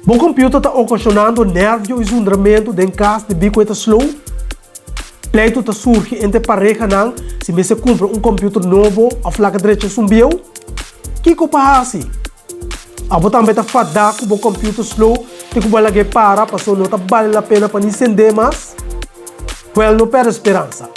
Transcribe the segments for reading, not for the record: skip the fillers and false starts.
Bo computer ta ocasionando nervio y zundramento den cas debí cu e ta slow? Pleito ta surgi entre parehanan si mester cumpra un computer nobo of laga drecha esun bieu? Kico pa haci? Abo tambe ta fadá cu bo computer slow te cu bo a lag'é para paso no ta bale la pena pa ni send'é mas? Wel no perde speransa.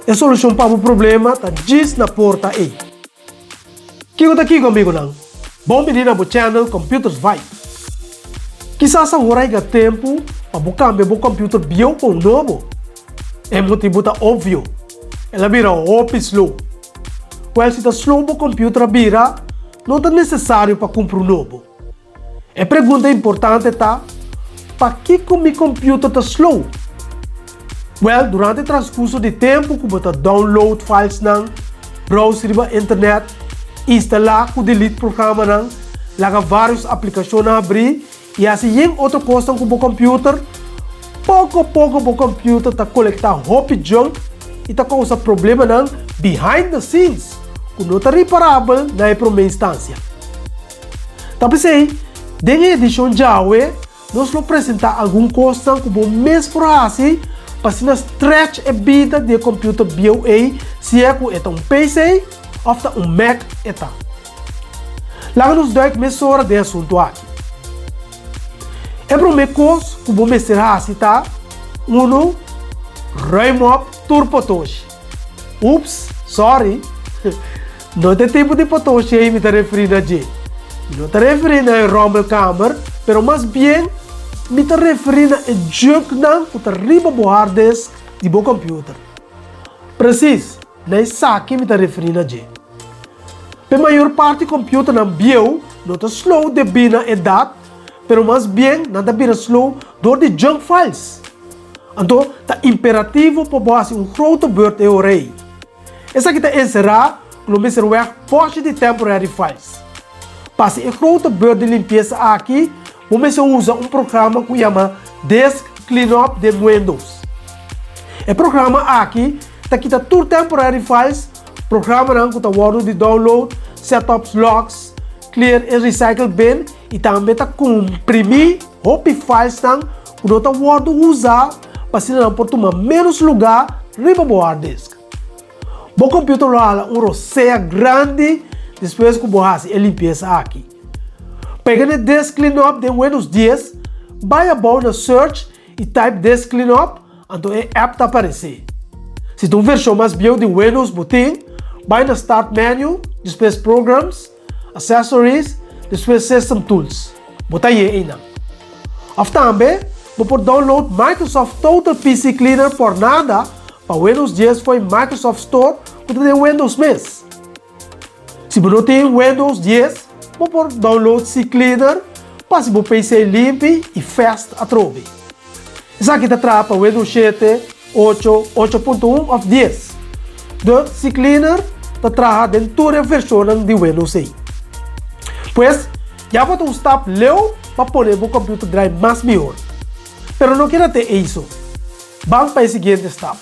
E solucion pa bo problema ta djis na porta ei. Kiko ta kiko amigonan? Bon bini na bo channel Computers Vibe. Kisas awor a yega tempu pa bo kambia bo computer bieu pa un nobo. E motibu ta obvio, el a bira hopi slow. Wèl si ta slow bo computer a bira, no ta nesesario pa kumpra un nobo. E pregunta importante ta, Pakiko mi computer ta slow? Well, durante transcurso di tempu cu bo ta download filesnan, browse riba internet, instala cu delete programanan, laga varios aplicacionnan habrí y haci yen otro cosnan cu bo computer, poco poco bo computer ta colecta hopi junk y ta causa problemanan behind the scenes cu no ta riparabel na e prome instancia. Ta p'esei, den e edishon djawe, nos lo presentá algun kosnan ku bo mes por hasi pa asina stretch e bida di e computer bieu ei, sea ku e ta un PC òf ta un Mac e ta. Laga nos duik mesora den e asuntu aki. E promé kos ku bo mester hasi ta, unu, ruim op tur potoshi. Ups, sorry. No ta e tipo di potoshi ei mi ta referí na dje. Mi no ta referí na e rommelkamer, pero mas bien mi ta referí na e junknan ku ta riba bo harddisk di bo computer. Presis, na esaki mi ta referí na dje. P'e mayor parti computernan bieu no ta slow debí na edat, pero mas bien nan ta bira slow dor di junk files. Anto, ta imperativo pa bo hasi un grote beurt e ora ei. Esaki ta enserá ku lo mester wèg pòshi di temporary files. Pa hasi e grote beurt di limpiesa aki, bo mester usa un programa ku yama Disk Cleanup den Windows. E programa aki ta kita tur temporary files, programanan ku ta wòrdu di download, setups logs, clear e recycle bin i tambe ta komprimí hopi filesnan ku no ta wòrdu usá pa asina nan por tuma ménos lugá riba bo hard disk. Bo computer lo hala un rosea grandi despues ku bo hasi e limpiesa aki. Pega na Disk Cleanup den Windows 10, bai abou na Search i type Disk Cleanup, anto e app ta aparesé. Si ta un vershon mas bieu di Windows bo tin, bai na Start menu, despues Programs, Accessories, despues System Tools. Bo ta hañ'é einan. Òf tambe, bo por download Microsoft Total PC Cleaner por nada pa Windows 10 for e Microsoft Store ku ta den Windows mes. Si bo no tin Windows 10, bo por download CCleaner pa hasi bo PC limpi i fast atrobe. Esaki ta traha pa Windows 7, 8, 8.1 òf 10. De CCleaner ta traha den tur e vershonnan di Windows ei. Pues, ya bo ta un stap leu pa pone bo computer drai mas mihor. Pero no keda te ei so. Ban pa e siguiente stap.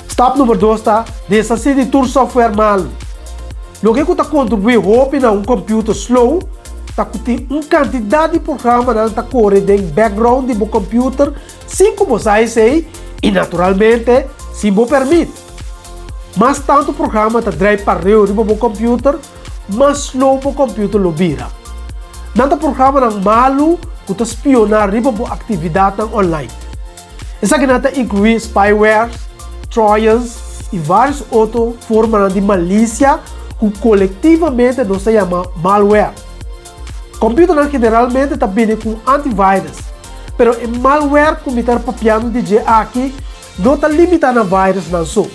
Stap number dos ta deshasí di tur software malu. Loke ku ta kontribuí hopi na un computer slow ta ku tin un kantidat di programanan ta kore den background di bo computer sin ku bo sa esei i naturalmente sin bo pèrmit. Mas tantu programa ta drai pareu riba bo computer, mas slow bo computer lo bira. Nan ta programanan malu ku ta spioná riba bo aktividatnan online. Esakinan ta inkluí spywares, trojans i vários otro formanan di malisia ku kolektivamente nos ta yama malware. Kòmpiuternan generalmente ta bini ku un antivirus, pero e malware ku mi ta papiando di dje aki no ta limitá na virusnan so.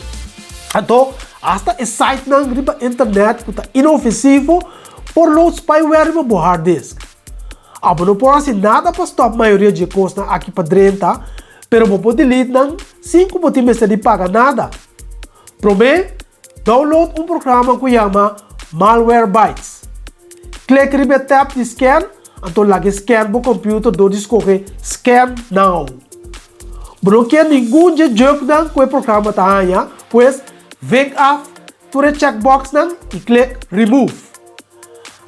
Anto, asta e sitenan riba internet ku ta inofensivo por load spyware riba bo hard disk. Abo no por hasi nada pa stòp mayoria dje kosnan aki pa drenta, pero bo por delete nan sin ku bo tin mester di paga nada. Promé, download un programa ku yama Malwarebytes. Klik riba e tab di scan, anto laga e scan bo computer dor di skohe Scan Now. Bo no kier ningun dje junknan ku e programa ta haña, pues vink af tur e checkboxnan i klik Remove.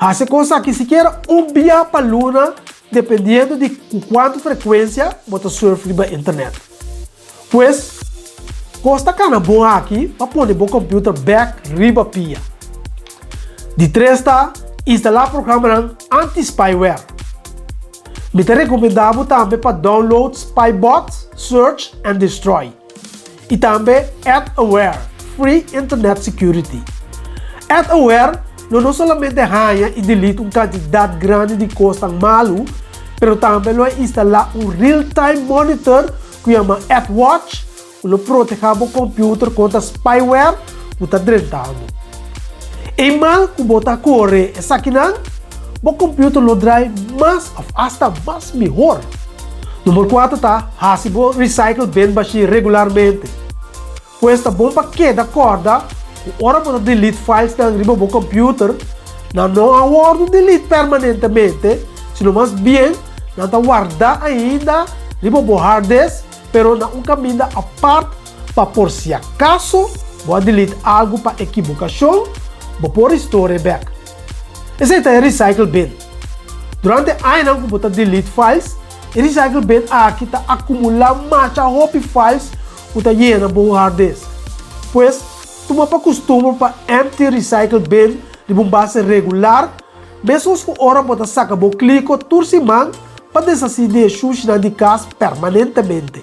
Hasi e kos aki sikiera un bia pa luna dependiendo di ku kuantu frekuensia bo ta surf riba internet. Pues, kos ta kana bon aki pa pone bo computer bek riba pia. Di tres ta instalá programanan anti-spyware. Mi ta rekomendá bo tambe pa download Spybot Search and Destroy i tambe AdAware Free Internet Security. AdAware lo no solamente haña i delete un kantidat grandi di kosnan malu, pero tambe lo a instalá un real-time monitor ku yama AdWatch ku lo protehá bo computer kontra spyware ku ta drenta bo. Eenmaal ku bo ta kore esakinan, bo computer lo drai mas òf asta mas mihor. Number kuater ta hasi bo recycle bin bashí regularmente. Pues ta bon pa keda kòrda ku ora bo ta delete filesnan riba bo computer, nan no a wòrdu delete permanentemente, sino mas bien nan ta wardá ainda riba bo hard disk pero na un kaminda apart pa por si akaso bo a delete algu pa ekibokashon, bo por restore bek. Esei ta e recycle bin. Durante añanan ku bo ta delete files, e recycle bin aki ta akumulá masha hopi files ku ta yena bo hard disk. Pues, tuma pa kustumber pa empty recycle bin riba un base regular, meskos ku ora bo ta saka bo kliko tur siman pa deshasí di e shushinan di kas permanentemente.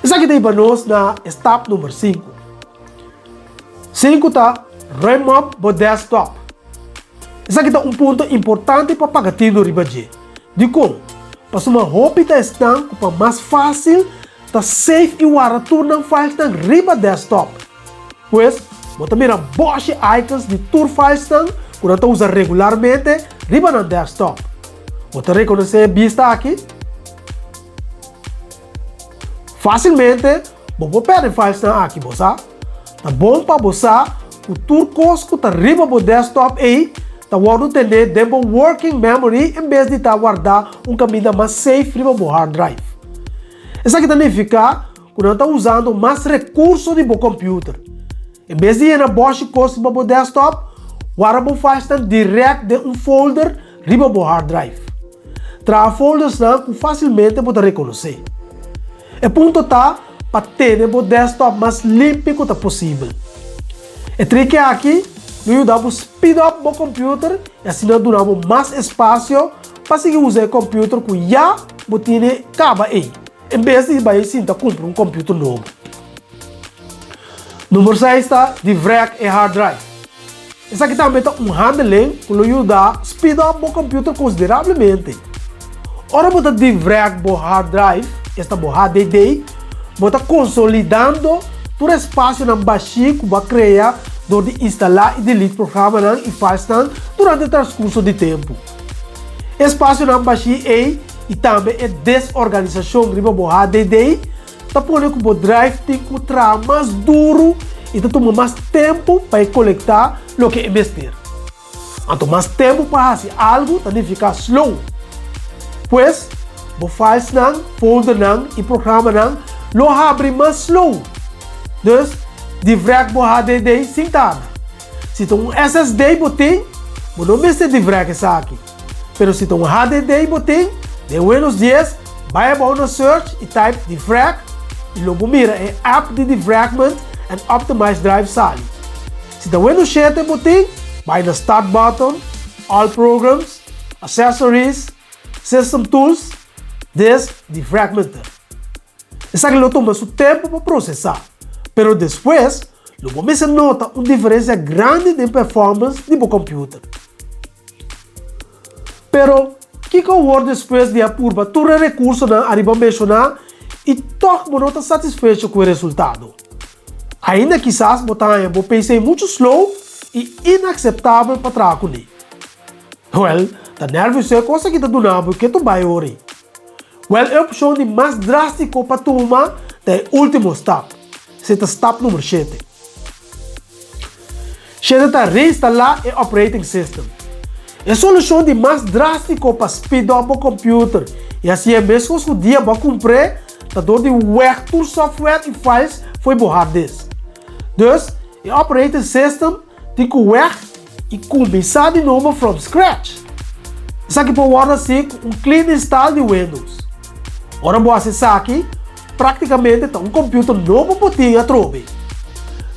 Esaki ta hiba nos na e stap number sinku. Sinku ta ruim op bo desktop. Esaki ta un punto importante pa paga tinu riba dje. Dikon? Pasobra hopi ta esnan ku pa mas fásil ta save i warda tur nan filesnan riba desktop. Pues, bo ta mira bòshi icons di tur filesnan ku nan ta usa regularmente riba nan desktop. Bo ta rekonosé e bista aki? Fásilmente bo por pèrdè filesnan aki, bo sa. Ta bon pa bo sa ku tur kos ku ta riba bo desktop ei ta wòrdu tené den bo working memory en bes di ta wardá un kaminda mas safe riba bo hard drive. Esaki ta nifiká ku nan ta usando mas rekurso di bo kòmpiuter. En bes di yena bòshi kos riba bo desktop, warda bo filesnan dirèkt den un folder riba bo hard drive. Traha foldersnan ku fásilmente bo ta rekonosé. E punto ta pa tene bo desktop mas limpi ku ta posibel. E triki aki lo yuda bo speed up bo kòmpiuter i asina duna bo mas espasio pa sigui usa e kòmpiuter ku ya bo tine kaba ei, en bes di bai sinta kumpra un kòmpiuter nobo. Number seis ta defrag e hard drive. Esaki tambe ta un handeling ku lo yuda speed up bo computer konsiderablemente. Ora bo ta defrag bo hard drive, esta bo HDD, bo ta konsolidando tur espasionan bashí ku bo a krea dor di instalá i delete programanan i filesnan durante transkurso di tempu. E espasionan bashí ei i tambe e desorganisashon riba bo HDD ta pone ku bo drive tin ku traha mas duru i ta tuma mas tempu pa e kolektá loke e mester. Anto mas tempu pa hasi algu ta nifiká slow. Pues, bo filesnan, foldernan i programanan lo habri mas slow. Dus, defrag bo HDD sin tarda. Si ta un SSD bo tin, bo no mester defrag esaki. Pero si ta un HDD bo tin, den Windows 10, bai abou na Search i type Defrag i lo bo mira e app di Defragment and Optimize Drive sali. Si ta Windows 7 bo tin, bai na Start button, All Programs, Accessories, System Tools, Disk Defragmenter. Esaki lo tuma su tempu pa prosesá, pero despues lo bo mester nota un diferensia grandi den performance di bo computer. Pero, kiko awor despues di a purba tur e rekursonan ariba menshoná i tòg bo no ta satisfecho ku e resultado? Ainda kisas bo ta haña bo PC muchu slow i inakseptabel pa traha kuné. Wèl, ta nèrvioso e kos aki ta duna bo ke tu bai ora ei. Wèl, e opshon di mas drástiko pa tuma ta e último stap, esei ta stap number shete. Shete ta reinstalá e operating system. E solushon di mas drástiko pa speed up bo computer i hasié meskos ku dia bo a kumpr'é ta dor di wèg tur software i files fo'i bo hard disk. Dus, e operating system tin ku wèg i kuminsá di nobo from scratch. Esaki por wòrdu hasi ku un clean install di Windows. Ora bo hasi esaki, práktikamente ta un kòmpiuter nobo bo tin atrobe.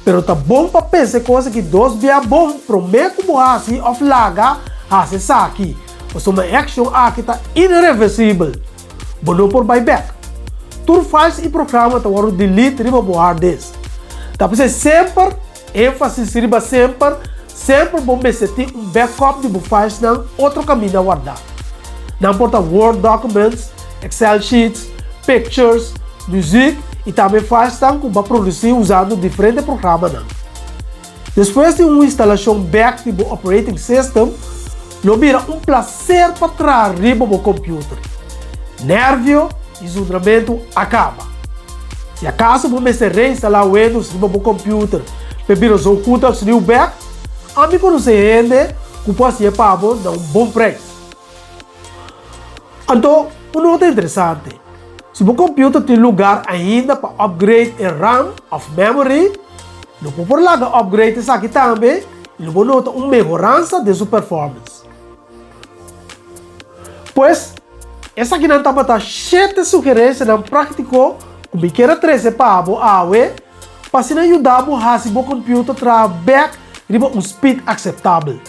Pero ta bon pa pensa e kos aki dos bia bon promé ku bo hasi òf laga hasi esaki, pasobra e akshon aki ta ireversibel. Bo no por bai bèk. Tur files i programa ta wòrdu delete riba bo hard disk. Ta p'esei semper, énfasis riba semper, semper bo mester tin un backup di bo filesnan otro kaminda wardá. Nan por ta Word documents, Excel sheets, pictures, muziek i tambe filesnan ku bo a produsí usando diferente programanan. Despues di un instalashon bèk di bo operating system, lo bira un plaser pa traha riba bo computer. Nervio i zundramentu a kaba. Si akaso bo mester reinstalá Windows riba bo computer p'e bira zo goed als nieuw bèk, ami konosé hende ku por hasié pa bo na un bon prijs. Anto, un nota interesante, si bo computer tin lugar ainda pa upgrade e RAM of memory, lo bo por laga upgrade esaki tambe y lo bo nota un mehoransa den su performance. Pues, esakinan tabata shete sugerencianan practico cu mi kier a trece pa bo awe pa asina yuda bo haci bo computer traha bek riba un speed aceptabel.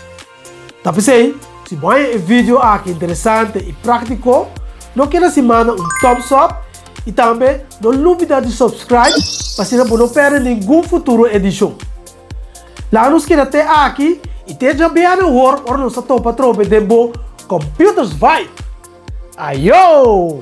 Ta p'esei, si bo haña e video aki interesante i práktiko, no keda sin manda un thumbs up i tambe no lubida di subscribe pa asina bo no pèrdè ningun futuro edishon. Laga nos keda te aki i te djabièrnè awor ora nos ta topa atrobe den bo Computers Vibe! Ayo!